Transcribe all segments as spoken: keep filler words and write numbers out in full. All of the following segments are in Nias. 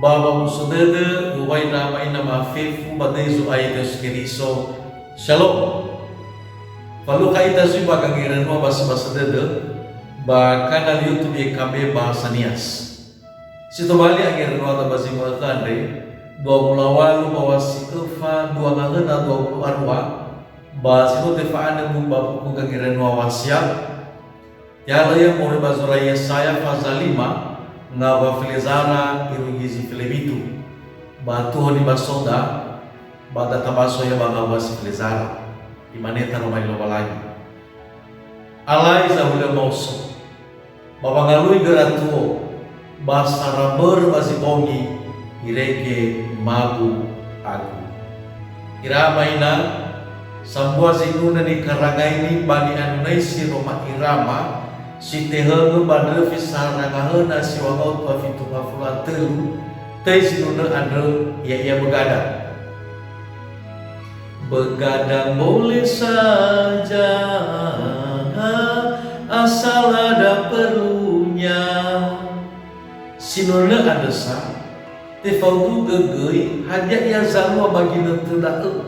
Ba wamuso dödö, uŵa'ö ira ama ina ma'afefu ba döi Zo'aya Yesu Keriso. Shalom. Falukha ita zui ba gangeranua ba si basa dödö, ba kanal YouTube Y K B Bahasa Nias. Si tobali angeranua ba zi ma'ökhö andre, dua wulu a walu ba wa si öfa dua ngahöna dua wulu a rua, ba si no tefa'anö bu ba buku gangeranua Wasiat, Tehalö ia moroi ba zura Yesaya faza lima, ngawa felezara irugi zi felewitu. Ba tuho nibasoda, ba databaso ia ba ngawa si felezara. Imane taroma li Lowalangi. Alai zahulö maoso. Ba wangalui göra tuo, ba sara börö ba zi bongi irege mabu agu. Ira ama ina, sambua zinunö nikarangaini ba ni'anunaisi Rhoma Irama, si tehögö ba ndröfi sara ngahöna si wangaotu a fitu ngafulu a tölu, töi zinunö andrö, ya'ia Begadang. Begadang boleh saja, asal ada perlunya. Sinunö andrö sa, tefaodugö göi hadia ia zalua ba ginötö da'ö.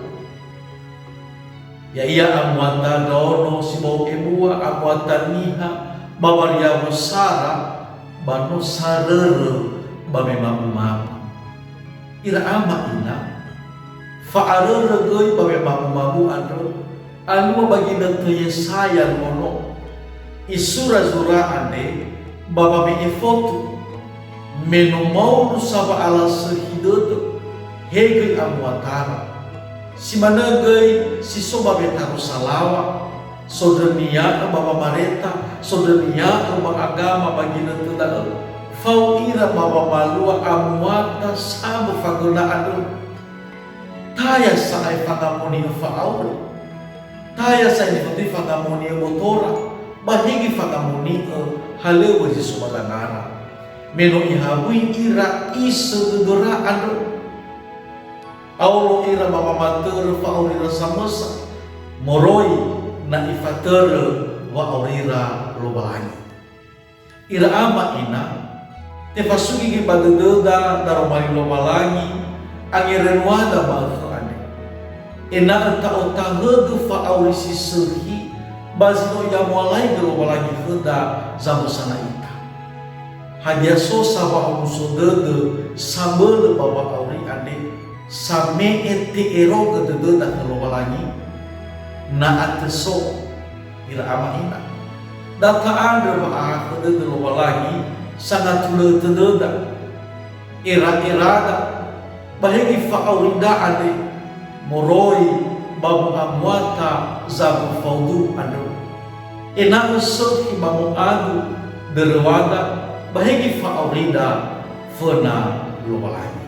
Ya'ia amuata ndraono si bau ebua, amuata niha, ba wariawo sara, ba no sarörö ba me mabu-mabu. Ira ama ina, fa'arörö göi ba me mabu-mabu andrö, alua ba ginötö Yesaya luo no. Isura zura andre ba wame'e fotu, me no maulu sa wa'alasökhi dödö, he göi amuatara. Si manö göi si so ba wetaro salawa, sondrönia'ö ba wamareta, sondrönia'ö ba agama ba ginötö da'ö, fao ira ba wamalua amuata sambö fagöna andrö. Taya sa'ae fangamoni'ö fa'auri. Taya sa'ae nifatöi fangamoni'ö botora, ba higi fangamoni'ö halöŵö zi so ba dangara. Me no ihabui ira isö dödöra andrö. Aolo ira ba wamatörö fa'aurira samösa, moroi na ifatörö wa'aurira Lowalangi. Ira ama ina, tefasugi göi ba dödöda daroma li Lowalangi angeranua ba ma'ökhö andre. Ena'ö ta'otahögö fa'auri si sökhi ba zi no i'amualaigö Lowalangi khöda zamösana ita. Hadia so sa wa'omuso dödö sabölö ba wa'auri andre, same'e te'erogö dödöda khö Lowalangi? Na atö so, ira ama ina. Da ta'andrö wa'ahakhö dödö Lowalangi sangatulö tödöda. Era-erada, ba hegi fa'aurida andre, moroi ba mu'amuata zabu faudu andrö. Ena'ö sökhi ba mu'adu döröwada, ba hegi fa'aurida föna Lowalangi.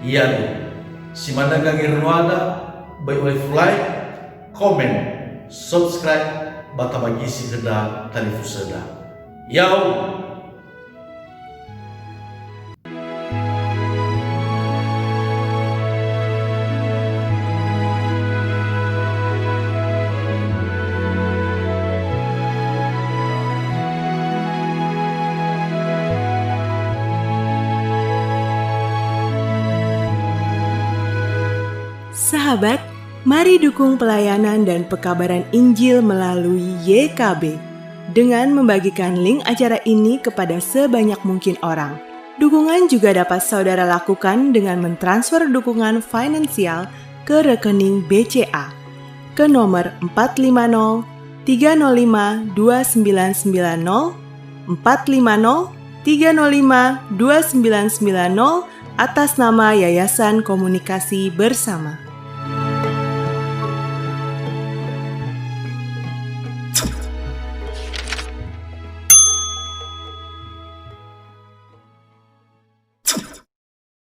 Iadu, si manö gangeranada, böi olefulai, komen, subscribe, ba tabagisi khöda talifusöda. Ya'ahowu! Sahabat, mari dukung pelayanan dan pekabaran Injil melalui Y K B dengan membagikan link acara ini kepada sebanyak mungkin orang. Dukungan juga dapat saudara lakukan dengan mentransfer dukungan finansial ke rekening B C A ke nomor empat lima nol tiga nol lima dua sembilan sembilan nol, empat lima nol tiga nol lima dua sembilan sembilan nol, atas nama Yayasan Komunikasi Bersama.